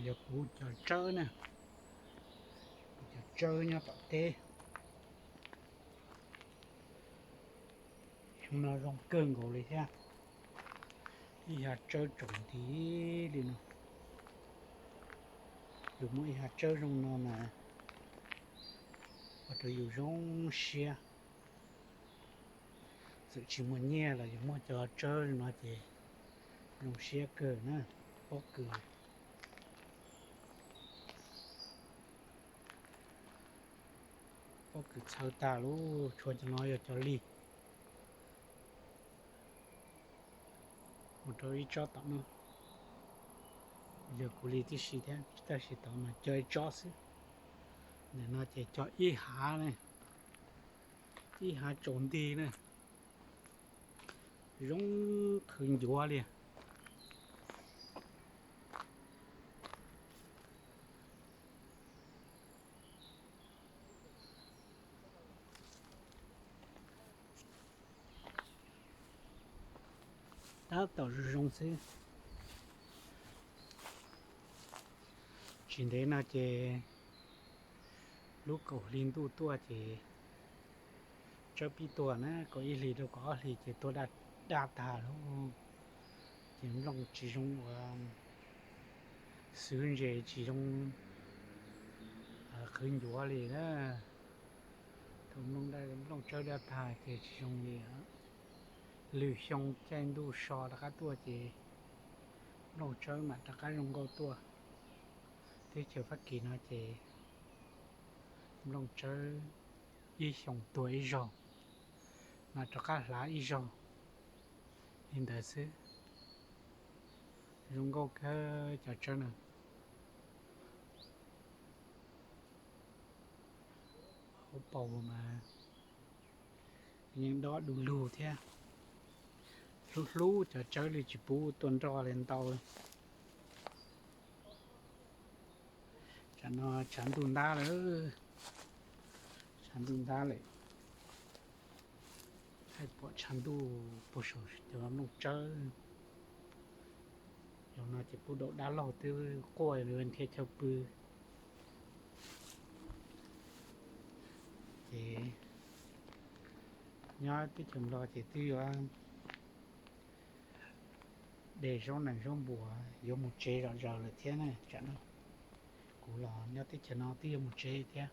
Yog kuv cov tsawb na, kuv cov tsawb nyob tom teb. Xyoo no zoo kawg nkaus li thiab. Ib hav tsawb tsaus nti li no. Yus muaj ib hav tsawb zoo no mas ua rau yus zoo siab. Txawm tsis muaj nyiaj los yus muaj cov tsawb no ces zoo siab kawg na. Pob kws, pob kws txhawv tag lub, tshuav cov no yog cov lig. Mus rau ib tsob tom no, yog kuv li tib si thiab, tab sis tod mas cog ib tsob xwb. Ntawm no ces cog ib hav ne, ib hav tsaus nti na, zoo qhwv ncuav li. Tab tom zoo zoo xwb. Tsis ntev no ces lub kaum hli ntuj tuaj ces tsawb pib tuag na, kaum ib hlis rau kaum ob hlis ces tuag daj tag lawm. Ces nplooj tsis zoo ua, xwv ntses tsis zoo qhwv ncuav li na. Thaum nplooj tsawb daj tag ces tsis zoo li. Lwm xyoo caij ntuj so rov qab tuaj ces nplooj tsawb mam rov qab zoo nkauj tuaj. Teb chaws Fab Kis no ces nplooj tsawb ib xyoos tuag ib zaug, mam rov qab hlav ib zaug li ntawd xwb. Zoo nkauj kawg cov tsawb no. Hauv paus mas yeej dob du lug thiab. Hlub hlub cov tsawb li tsis pub tuaj nroj li ntau. Tsam no tshav ntuj ntab lawm, tshav ntuj ntab lawm. Thaij pom tshav ntuj puag saum cov nplooj tsawb. Yog no ces pub daus dab laug twb quaj li nrhiav chaw pw. Ces nyob teb chaws Nplog ces twb yuav de zaub nees zaub npua yuav mus tsev zom zaws lawm thiab na. Tsam no kuv los nyob teb chaws no twb yuav mus tsev thiab.